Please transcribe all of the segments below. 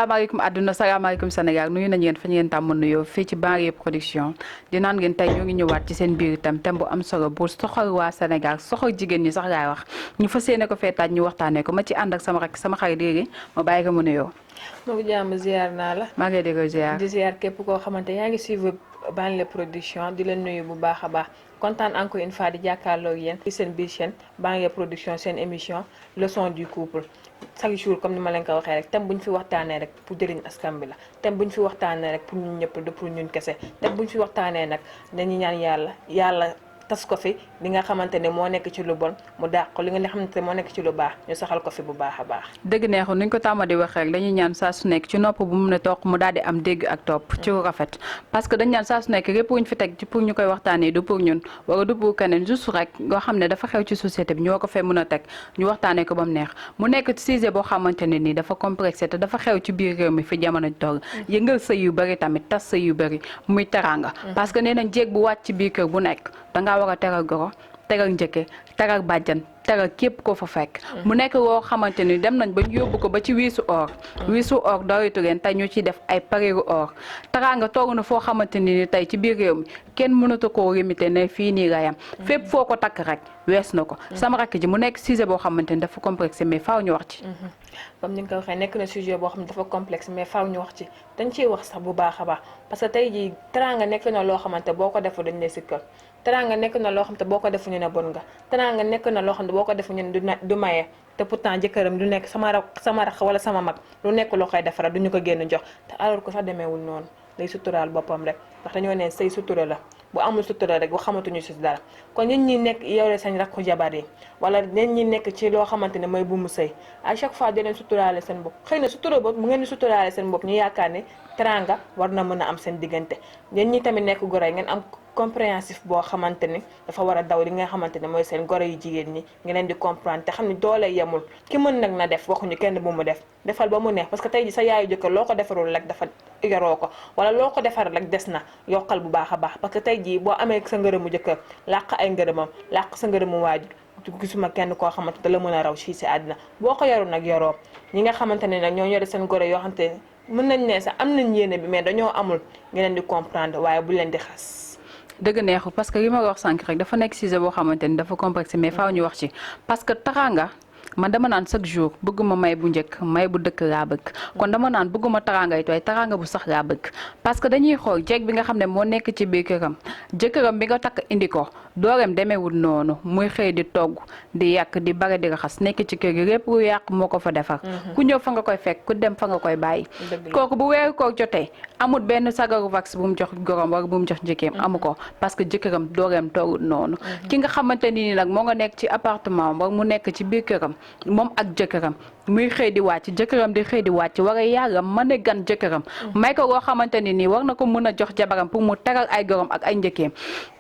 salaamaaleykum àdduna salaamaaleykum Sénégal nuyu nañ leen fa ñu leen tàmm nuyoo fii ci Banlieue Production di naan ngeen tey ñoo ngi ñëwaat ci seen biir itam thème bu am solo bu soxal waa Sénégal soxal jigéen ñi sax laay wax ñu fas yéene ko feetaat ñu waxtaanee ko ma ci ànd ak sama xarit léegi ma bàyyi ko mu nuyoo. mu jàmm ziar naa la. maa ngi lay déglu ziar di ziar képp koo xamante yaa ngi suivre Banlieue Production di leen nuyu bu baax a baax kontaan encore une fois di jàkkaarloo ak yéen ci seen biir chaîne Banlieue Production seen émission leçon du couple. chaque jour comme ni ma leen ko waxee rek thème bu ñu fi waxtaanee rek pour jëriñ askan bi la thème bu ñu fi waxtaanee rek pour ñun ñëpp du pour ñun kese thème bu ñu fi waxtaanee nag dañuy ñaan yàlla tas ko fi li nga xamante ne moo nekk ci lu bon mu dàq ko li nga xamante ne moo nekk ci lu baax ñu saxal ko fi bu baax a baax. dëgg neexul nuñ ko tàmm di wax rek dañuy ñaan saa su nekk ci nopp bu mu ne toog mu daal di am dégg ak topp ci lu rafet parce que dañ ñaan saa su nekk lépp wuñ fi teg ci pour ñu koy waxtaanee du pour ñun wala du pour keneen juste rek nga xam ne dafa xew ci société bi ñoo ko fee mën a teg ñu waxtaanee ko ba mu neex mu nekk sujet boo xamante ne nii dafa complexe te dafa xew ci biir réew mi fi jamono toll yëngal sëy yu bëri tamit tas sëy yu bëri muy teranga parce que nee nañ jéeg bu wàcc ci biir kër bu nekk dangaa war a teral goro teral njëkke teral bàjjan teral képp ko fa fekk mu nekk woo xamante ni dem nañ ba ñu yóbbu ko ba ci wiisu or doritu leen tey ñu ciy def ay pariru or teraanga toog na foo xamante ni tey ci biir réew mi kenn mënatu koo limité ne fii nii la yam fépp foo ko takk rek wees na ko sama rakk ji mu nekk sujet boo xamante ni dafa complexe mais faaw ñu wax ci comme ni nga ko waxee nekk na sujet boo xam ne dafa complexe mais faaw ñu wax ci dañ ciy wax sax bu baax a baax parce que tey jii teraanga nekk na loo xamante boo ko defu dañ lay sikkal teraanga nekk na loo xam te boo ko defu ñu ne bon nga teraanga nekk na loo xam ne boo ko defu ñu ne du maye te pourtant jëkkëram du nekk sama rax wala sama mag lu nekk loo koy defara duñu ko génn jox te alors que sax demeewul noonu day suturaal boppam rek ndax dañoo ne say sutura la bu amul sutura rek bu xamatuñu si dara kon nit ñi nekk yow sañ rakku jabar yi wala nit ñi nekk ci loo xamante ne mooy bu mu sëy à chaque fois di leen suturaale seen bopp xëy na sutura bopp bu ngeen di suturaale seen bopp ñu yaakaar ne teranga war na mën a am seen diggante yéen ñi tamit nekk goro yi ngeen am compréhensif boo xamante ni dafa war a daw li nga xamante ne mooy seen goro yu jigéen ñi ngi leen di comprendre te xam ne doole yemul ki mën nag na def waxuñu kenn bu mu def defal ba mu neex parce que tey ji sa yaayu jëkkër loo ko defarul rek dafa yoroo ko wala loo ko defar rek des na yokkal bu baax a baax parce que tey jii boo amee sa ngërëmu jëkkër làq ay ngërëmam làq sa ngërëmu waajur gisuma kenn koo xamante da la mën a raw ci si àddina boo ko yoru nag yoroo ñi nga xamante ne nag ñoo yore seen goro yoo xamante ne mën nañ ne sax am nañ yéene bi mais dañoo amul ngi leen di comprendre waaye bu leen di xas dëgg neexu parce que li ma wax sànq rek dafa nekk sujet boo xamante ni dafa complexe mais faaw ñu wax ci parce que teraanga man dama naan chaque jour bëgguma may bu njëkk may bu dëkk laa bëgg kon dama naan bëgguma teraangay tooy teraanga bu sax laa bëgg parce que dañuy xool jeeg bi nga xam ne moo nekk ci biir këram jëkkëram bi nga takk indi ko dooreem demeewul noonu muy xëy di togg di yàq di bare di raxas nekk ci kër gi lépp lu yàq moo ko fa defar ku ñëw fa nga koy fekk ku dem fa nga koy bàyyi kooku bu weeru koor jotee amul benn sagaru vax bu mu jox gorom wala bu mu jox njëkkeem amu ko parce que jëkkëram dooreem toogul noonu ki nga xamante ni nag moo nga nekk ci appartement wala mu nekk ci biir këram moom ak jëkkëram muy xëy di wàcc jëkkëram di xëy di wàcc war a yàlla mën a gan jëkkëram may ko loo xamante ni nii war na ko mën a jox jabaram pour mu teral ay gorom ak ay njëkkeem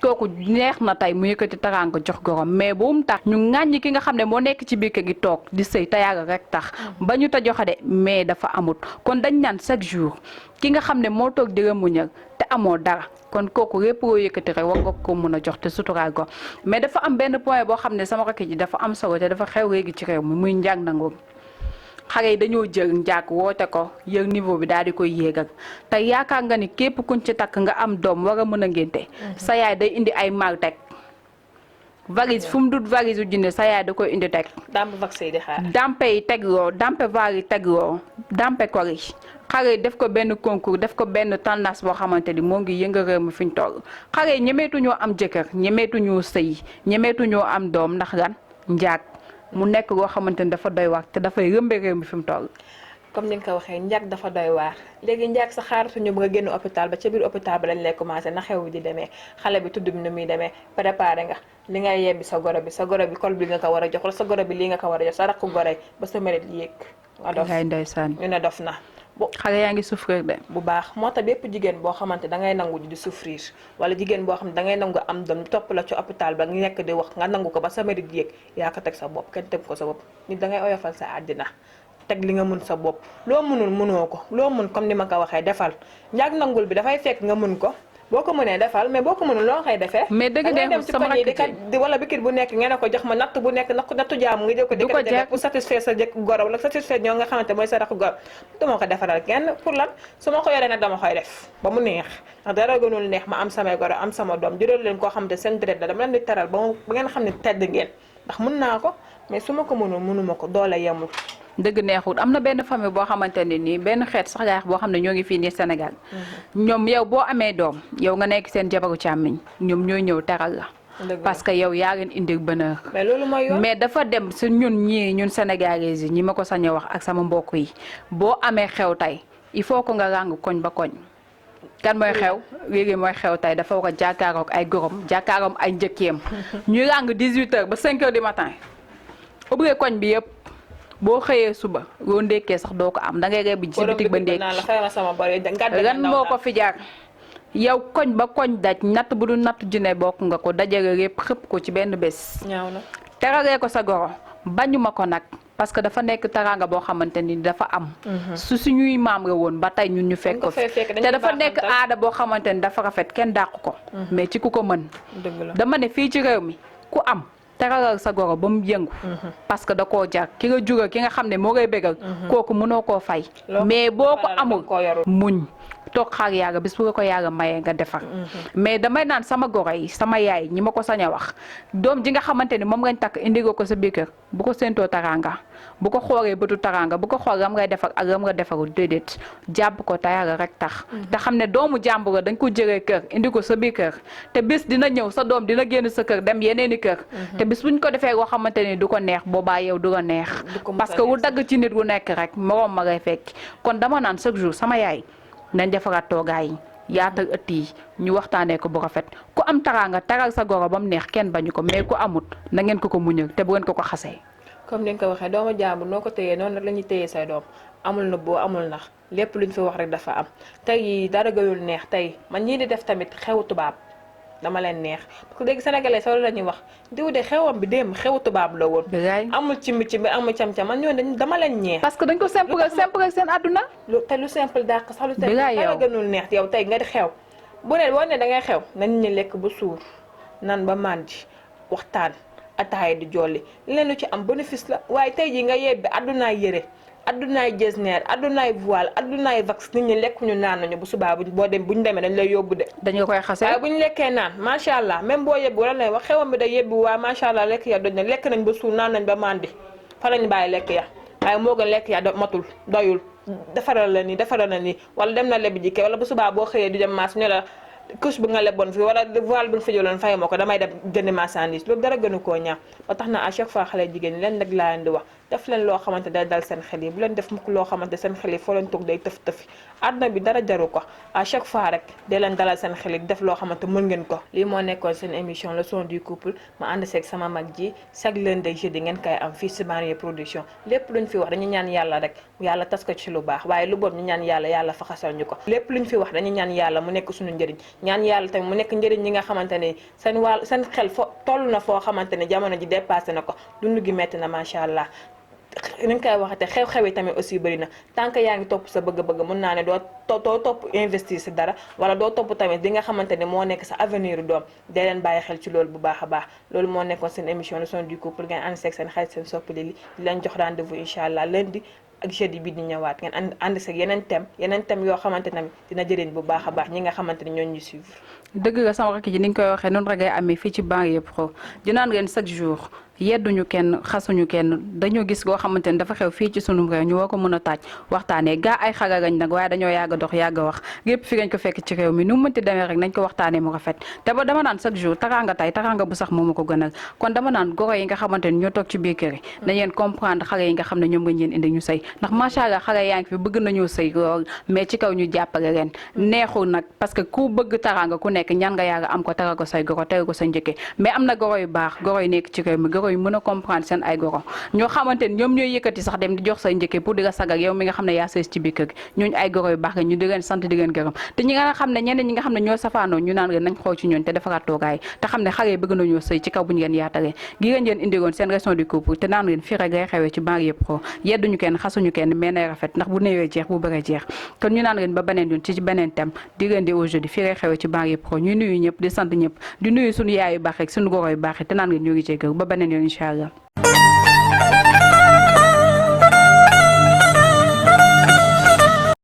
kooku neex na tey mu yëkkati teraanga jox gorom mais bu mu tax ñu ŋàññi ki nga xam ne moo nekk ci biir kër gi toog di sëy te yàlla rek tax ba ñu ta joxe de mais dafa amut kon dañ naan chaque jour ki nga xam ne moo toog di muñal te amoo dara kon kooku lépp loo yëkkati rek war nga ko mën a jox te suturaal ko mais dafa am benn point boo xam ne sama rakk ji dafa am solo te dafa xew léegi ci réew mi muy njaag nangu xale yi dañoo jël njaag woote ko yëg niveau bi daal di koy yéegal te yaakaar nga ni képp kuñ ci takk nga am doom war a mën a ngénte sa yaay day indi ay mal teg valise fu mu dut valise u jinne sa yaay da koy indi teg dampe yi tegloo dampe var yi tegloo dampe kori xale yi def ko benn concours def ko benn tendance boo xamante ni moo ngi yënga réew mi fi ñu toll xale yi ñemeetuñoo am jëkkër ñemeetuñoo sëy ñemeetuñoo am doom ndax lan njaag mu nekk loo xamante ni dafa doy waar te dafay rëmbe réew mi fi mu toll comme ni nga ko waxee njaag dafa doy waar léegi njaag sa xaaratuñu ba nga génn hôpital ba ca biir hôpital ba lañ lay commencé na xew bi di demee xale bi tudd bi nu muy demee préparé nga li ngay yebbi sa goro bi kol bi nga ko war a jox wala sa goro bi lii nga ko war a jox sa rakku goro yi ba sa mérite yéeg nga dof ngay ndeysaan ñu ne dof na xale yaa ngi souffrir de bu baax moo tax bépp jigéen boo xamante dangay nangu di souffrir wala jigéen boo xam ne dangay nangu am doom topp la ci hôpital ba nga nekk di wax nga nangu ko ba sa mérite yéeg yaa ko teg sa bopp kenn teg ko sa bopp nit dangay oyofal sa àddina teg li nga mën sa bopp loo mënul mënoo ko loo mën comme ni ma ko waxee defal njaag nangul bi dafay fekk nga mën ko boo ko mënee defal mais boo ko mënul loo koy defee. mais dëgg dem neexul ci sama koñ yi rakk di wala bikit bu nekk ngeen ne ko jox ma natt bu nekk nattu jaamu nga jël ko di ko def pour satisfaire sa jëkk goro wala satisfaire ñoo nga xamante mooy sa rakk goro dama ko defaral kenn pour lan su ma ko yoree nag dama koy def ba mu neex ndax dara gënul neex ma am samay goro am sama doom jural leen koo xamante seen deret la dama leen di teral ba ngeen xam ne tedd ngeen ndax mën naa ko mais su ma ko mënul mënuma ko doole yemul. dëgg neexul am na benn famille boo xamante ne nii benn xeet sax yaay boo xam ne ñoo ngi fii nii Sénégal ñoom yow boo amee doom yow nga nekk seen jabaru càmmiñ ñoom ñooy ñëw teral la parce que yow yaa leen indi bonheur. mais loolu mooy yoon mais dafa dem si ñun sénégalais yi ñi ma ko sañ a wax ak sama mbokk yi boo amee xew tey il faut que nga ràng koñ ba koñ. kan mooy xew léegi mooy xew tey dafa war a jàkkaaroog ay gorom jàkkaaroom ay njëkkeem ñu ràng 18h ba 5h du matin ubbee koñ bi yëpp boo xëyee suba loo ndékkee sax doo ko am da ngay reeb ci bitig ba ndékki ren moo ko fi jaar yow koñ ba koñ daj natt bu du natt junne bokk nga ko dajale lépp xëpp ko ci benn bés teraree ko sa goro bañuma ko nag parce que dafa nekk teraanga boo xamante ni dafa am su suñuy maam la woon ba tey ñun ñu fekk ko fi te dafa nekk aada boo xamante ni dafa rafet kenn dàq ko mais ci ku ko mën dama ne fii ci réew mi ku am teralal sa goro ba mu yëngu parce que da koo jar ki nga jural ki nga xam ne moo ngay bégal kooku mënoo koo fay mais boo ko amul muñ toog xaar yàgga bis bu nga ko yàgga mayee nga defar mais damay naan sama goro yi sama yaay ñi ma ko sañ a wax doom ji nga xamante ni moom ngañ takk indigo ko sa biir kër bu ko séentoo taranga bu ko xooree bëtu taranga bu ko xool ram ngay defar ak ram nga defarul déedéet jàpp ko te yàlla rek tax te xam ne doomu jàmbur dañ ko jëlee kër indi ko sa biir kër te bis dina ñëw sa doom dina génn sa kër dem yeneeni kër te bis buñ ko defee loo xamante ni du ko neex boobaa yow du ko neex parce que wu dagg ci nit wu nekk rek moroom ma ngay fekk kon dama naan chaque jour sama yaay nañ defaraat toogaay yi yaatal ëtt yi ñu waxtaanee ko bu rafet ku am taraanga taral sa goro ba mu neex kenn bañu ko mais ku amut na ngeen ko muñal te bu ngeen ko xasee. comme ni nga ko waxee doomu jàmbur noo ko téyee noonu la ñuy téyee say doom amul na boo amul nax lépp luñ fi wax rek dafa am tey dara gëyul neex tey man ñii di def tamit xewu tubaab dama leen neex parce que léegi sénégalais solo la ñuy wax diw de xewam bi démb xewu tubaab la woon. amul cimbi amul cam-cam man ñooñu dama leen ñeex. parce que dañ ko simple seen àdduna. te lu simple dàq sax lu simple dara gënul neex yow tey nga di xew bu ne boo ne da ngay xew nañ ñu lekk ba suur nan ba màndi waxtaan ataaya di jolli leen lu ci am bénéfice la waaye tey jii nga yebbi àddunaay yëre addunaay jesneer addunaay voile addunaay vax nit ñi lekk ñu naan nañu bu subaa buñ demee dañ lay yóbbu de dañu koy xase waaye buñ lekkee naan macha allah même boo yebbi wala lay wax xewam bi da yebbi waaye macha allah lekk ya doñ na lekk nañ ba suur naan nañ ba mandi fa lañ bàyyi lekk ya waaye moo gën lekk ya matul doyul defaral la nii wala dem na lebi jikke wala bu subaa boo xëyee di dem maas ñu la couche bi nga leboon fi wala voile bi nga fi jëloon fay moo ko damay dem jëndi marchandise loolu dara gënu koo ñaaw ba tax na à chaque fois xale jigéen ñi leen nag laa leen di wax def leen loo xamante day dal seen xel yi bu leen def mukk loo xamante seen xel yi foo leen toog day tëf-tëfi àdduna bi dara jaru ko à chaque fois rek day leen dalal seen xel yi def loo xamante mën ngeen ko lii moo nekkoon seen émission leçon du couple ma ànd seeg sama mag ji chaque lundi jeudi ngeen koy am fii si Marietou Production lépp luñ fi wax dañu ñaan yàlla rek yàlla tas ko ci lu baax waaye lu bon ñu ñaan yàlla faxasal ñu ko lépp luñ fi wax dañu ñaan yàlla mu nekk suñu njëriñ ñaan yàlla tamit mu nekk njëriñ ñi nga xamante ne seen xel toll na foo xamante ne jamono ji dépassé na ko dund gi metti na macha allah ni nga koy waxate xew-xew yi tamit aussi bëri na tant que yaa ngi topp sa bëgg-bëgg mën naa ne doo topp investir si dara wala doo topp tamit di nga xamante ne moo nekk sa avenir doom dee leen bàyyi xel ci loolu bu baax a baax loolu moo nekkoon seen émission leçon du couple ngeen ànd seeg seen xarit seen soppali li di leen jox rendez-vous incha allah lundi ak jeudi bi di ñëwaat ngeen ànd seeg yeneen thème yoo xamante ne dina jëriñ bu baax a baax ñi nga xamante ne ñoo ñu suivre. dëgg la sama rakk ji ni nga koy waxee noonu rek ngay amee fii ci Marietou Pro dinaan ngeen chaque jour yedduñu kenn xasuñu kenn dañoo gis goo xamante ne dafa xew fii ci sunum réew ñu war ko mën a taaj waxtaanee gaa ay xaragañ nag waaye dañoo yàgg a dox yàgg a wax lépp fi ngañ ko fekk ci réew mi nu mu mënti demee rek nañ ko waxtaanee mu rafet te ba dama naan chaque jour taraanga tay taraanga bu sax moom ko gënal kon dama naan goro yi nga xamante ne ñoo toog ci biir kër yi dañ leen comprendre xale yi nga xam ne ñoom nga leen indi ñu sëy ndax macha allah xale yaa ngi fi bëgg nañoo sëy lool mais ci kaw ñu jàppale leen neexul nag parce que ku bëgg taraanga ku nekk ñaan nga yàgg am ko teral ko say goro teral ko sa njëkke mais am na goro yu baax goro yu nekk ci réew mi goro yi mën a comprendre seen ay goro ñoo xamante ni ñoom ñooy yëkkati sax dem di jox say njëkkee pour di la sagal yow mi nga xam ne yaa sëy ci biir kër gi ñooñu ay goro yu baax nga ñu di leen sant di leen gërëm te ñi nga xam ne ñeneen ñi nga xam ne ñoo safaanoo ñu naan leen nañ xool ci ñooñ te defaraat toogaay te xam ne xale yi bëgg nañoo sëy ci kaw bu ñu leen yaatalee gi ngeen indigoon seen raison du couple te naan leen fii rek lay xewee ci Banlieue Pro yedduñu kenn xasuñu kenn mais nay rafet ndax bu néewee jeex bu bëree jeex kon ñu naan leen ba beneen yoon ci beneen thème di leen di aujourd'hui fii lay xewee ci Banlieue Pro ñuy nuyu ñëpp di sant ñëpp di nuyu suñu yaay yu baax rek suñu goro yu baax te naan ngeen ñoo ngi jéggal ba beneen yoon incha allah